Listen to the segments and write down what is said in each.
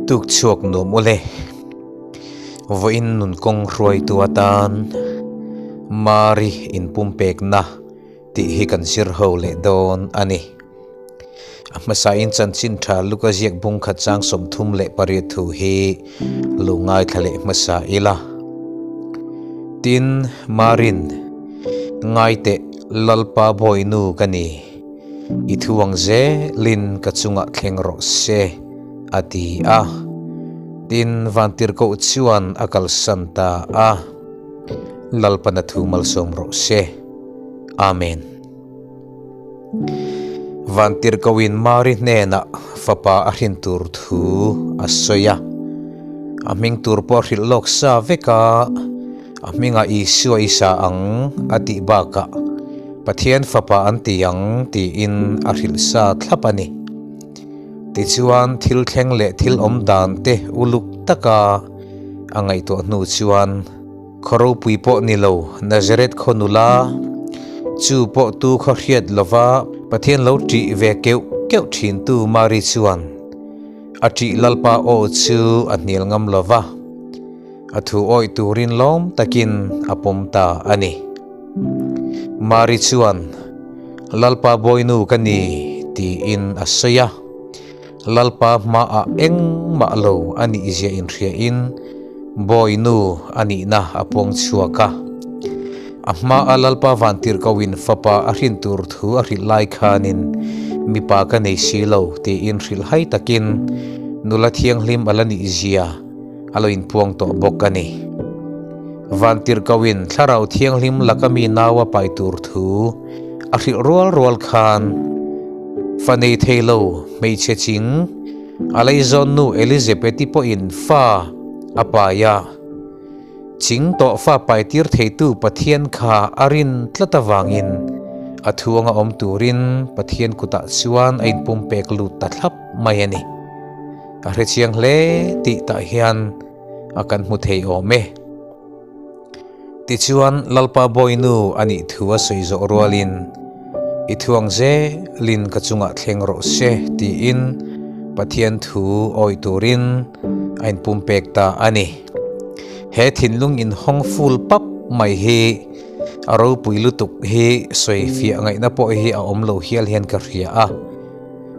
Tuk chhuak nuam ule. Vawiin nun kawng hruaitu atan Mari inpumpekna tih hi kan zir ho leh dawn a ni. A hmasain chanchin tha Luka ziak bung khat chang 38 thu hi lo ngaithla leh hmasa ila. Tin, Marin, Ngaiteh Lalpa Bawinu ka ni, i thuang zelin ka chungah thleng rawh se, a ti a. Tin, Vantirhkoh chuan a kalsan ta a. Lalpana thu malsawm rawh se. Amen. Vantirhkohin Mari hnenah fapa a hrin tur thu a sawi a. A hming tur pawh a hrilh lawk sa vek a, a hmingah Isua i sa ang a tih bakah Pathian fapa an ti ang tiin a hrilh sa thlap a ni. Tichuan thil thleng leh thil awm dan te uluk taka a ngaihtuah hnu chuan khaw ropui pawh ni lo Nazareth khaw nula chu pawh tu khaw hriat lova Pathian lo ṭih ve keuh keuh ṭhintu Mari chuan a ṭih Lalpa aw chu a hnial ngam lova a thu awih turin lawm takin a pawm ta a ni. Mari chuan, Lalpa Bawinu ka ni, tiin a sawi a. Lalpa hmaah engmah lo a nih zia inhriain Bawinu a nihna a puang chhuak a. A hmaa Lalpa Vantirhkohin fapa a hrin tur thu a hrilh lai khanin, Mipa ka nei si lo, tiin hrilhhai takin nula thianghlim a la nih zia a lo inpuang tawh bawk a ni. Vantirhkohin Thlarau Thianghlim laka mi nau a pai tur thu a hrilh rual rual khan fa nei thei lo hmeichhe ching a leizawn nu Elizabeth-i pawhin fa a pai a. Ching tawh fa pai tir theitu Pathian kha a rin tlat avangin a thuanga awm turin Pathian kutah chuan a inpumpek lut ta thlap mai a ni. A hrechiang hle tih tah hian a kan hmu thei awm e. Tichuan Lalpa Bawinu a nih thu a sawi zawh rualin, I thuang zelin ka chungah thleng rawh se tiin Pathian thu awih turin a inpumpek ta a ni. He thinlung inhawng ful pap mai hi a ropui lutuk hi sawi fiah ngaihna pawh hi a awm lo hial hian ka hria a.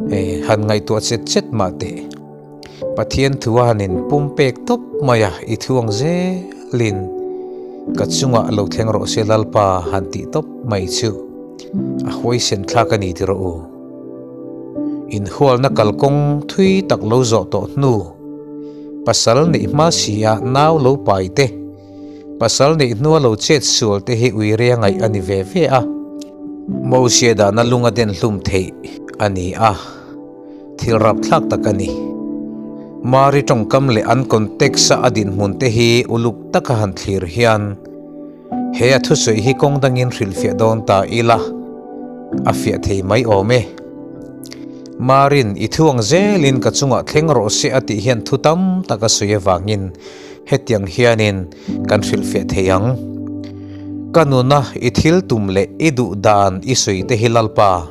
Hei han ngaihtuah chet chet mah teh. Pathian thu a han in pumpek tawp mai a, i thu ang zelin ka chungah lo thleng rawh se Lalpa han tih tawp mai chu a huaisen thlak a ni ti rawh u. Inhualna kalkawng thui tak lo zawh tawh hnu, pasal neih hma si a nau lo pai te, Pasal neih hnua lo chet sual te hi ui ria ngaih a ni ve ve a. Mosia dahna lung a den hlum theih a ni a, thil rapthlak tak a ni. Mari tawngkam leh an context a a dinhmun te hi uluk taka han thlir hian he a thusawi hi kawng dangin hrilhfiah dawn ta ila a fiah thei mai awm e. Marin i thu ang zelin ka chungah thleng rawh se a tih hian thu tam tak a sawi avangin Hetiang hianin kan hrilhfiah thei ang, Ka nuna i thil tum leh i duh dan i sawi te hi Lalpa,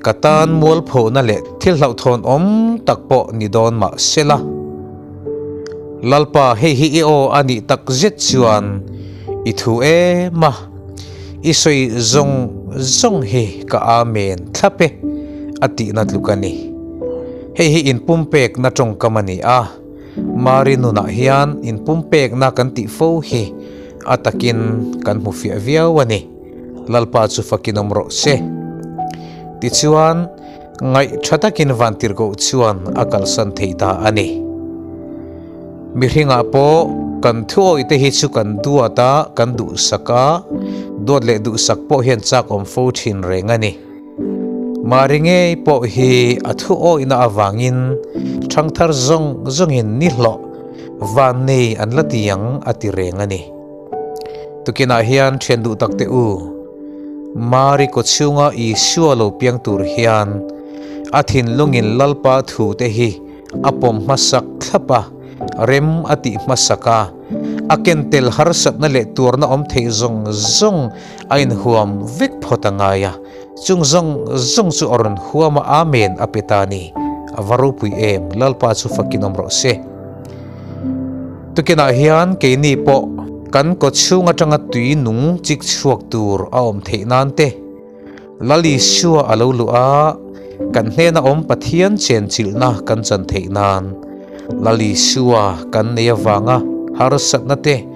ka tan mualphona leh thil hlauhthawn awm tak pawh ni dawn mah sela. Lalpa, hei hi i aw a nih tak zet chuan i thu em a, i sawi zawng zawng hi ka Amen thlap e, a tihna tluk a ni. Hei hi inpumpekna tawngkam a ni a. Mari nunah hian inpumpekna kan tih fo hi a takin kan hmu fiah viau a ni. Lalpa chu fakin awm rawh se. Tichuan, ngaih tha takin Vantirhkoh chuan a kalsan thei ta a ni. Mihringah pawh kan thuawih te hi chu kan duat a, kan duhsak a, duat leh duhsak pawh hian chak awm fo thin reng a ni. Mari ngei pawh hi a thu awihna avangin ṭhangthar zawng zawngin ni hlawh van nei an la ti ang a ti reng a ni. Tukinah hian ṭhian duh tak teh u, Mari kawchhunga Isua lo piang tur hian a thinlungin Lalpa thu te hi a pawm hmasak thlap a, rem a tih hmasak a, a ken tel harsatna leh tuarna awm theih zawng zawng a inhuam vek phawt a ngai a, chung zawng zawng chu a rawn huam a Amen a pe ta ni. A va ropui em, Lalpa chu fakin awm rawh se. Tukinah hian keini pawh kan kawchhung atanga tui nung chik chhuak tur a awm theih nan te, Lal Isua a lo luh a, kan hnena awm Pathian chenchilhna kan chan theih nan Lal Isua kan nei avanga harsatna te,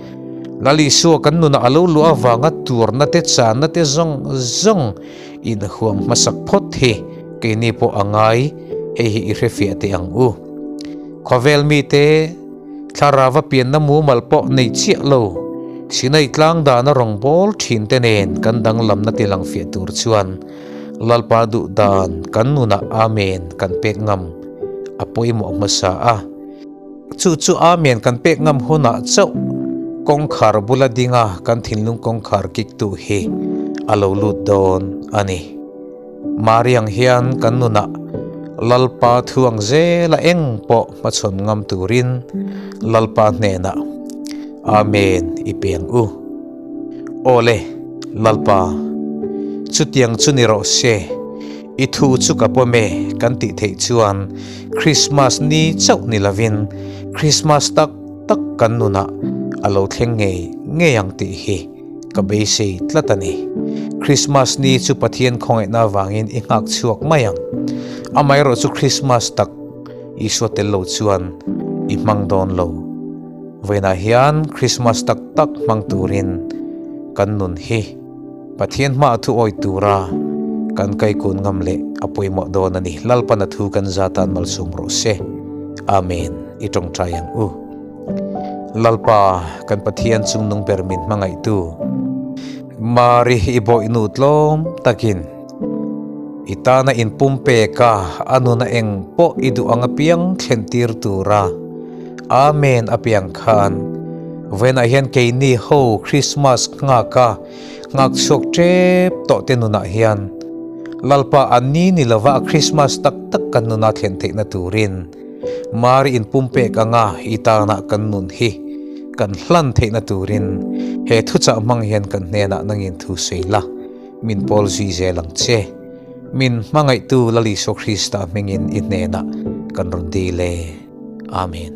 Lal Isua kan nunah a lo luh avanga tuarna te, channa te zawng zawng inhuam hmasak phawt hi keini pawh a ngai, hei hi i hrefiah teh ang u. Khawvel mite thlarava pianna mumal pawh nei chiah lo, Sinai tlang dana rawngbâwl ṭhinte nen kan danglamna ti lang fiah tur chuan Lalpa duh dan kan nunah Amen kan pek ngam a pawimawh hmasa a. Chu chu Amen kan pek ngam hunah chauh kawngkhar bula dinga kan thinlung kawngkhar kiktu hi a lo lut dawn a ni. Mari ang hian kan nunah Lalpa thu ang zela eng pawh hmachhawn ngam turin Lalpa hnenah Amen i peng u. Aw le, Lalpa, chutiang chu ni rawh se, i thu chu ka pawm e kan tih theih chuan Krismas ni chauh ni lovin Krismas tak tak kan nunah a lo thleng ngei ngei ang tih hi ka beisei tlat a ni. Krismas ni chu Pathian khawngaihna avangin i nghak chhuak mai ang. Amaherawh chu Krismas tak Isua tel lo chuan i hmang dawn lo. Vawiinah hian Krismas tak tak hmang turin kan nun hi Pathian hmaah thu awih tura kan kaikun ngam leh a pawimawh dawn a ni. Lalpan a thu kan za tan malsawm rawh se. Amen. I tawngtai ang u. Lalpa, kan Pathian chungnung ber min hmangaihtu, Mari i bawihnu tlawm takin i tana inpumpek a, a nuna eng pawh i duh ang apiang thlen tir tura Amen apiang khan vawiinah hian keini ho Krismas nghak a nghak chhuak tep tawh te nunah hian Lalpa a ni ni lova a Krismas tak tak kan nuna thlen theihna turin Mari inpumpek anga i tana kan nun hi kan hlan theihna turin he thuchah hmang hian kan hnenah nangin thu sawi la. Min pawl zui zel ang che. Min hmangaihtu Lal Isua Krista hmingin i hnenah kan rawn dil e. Amen.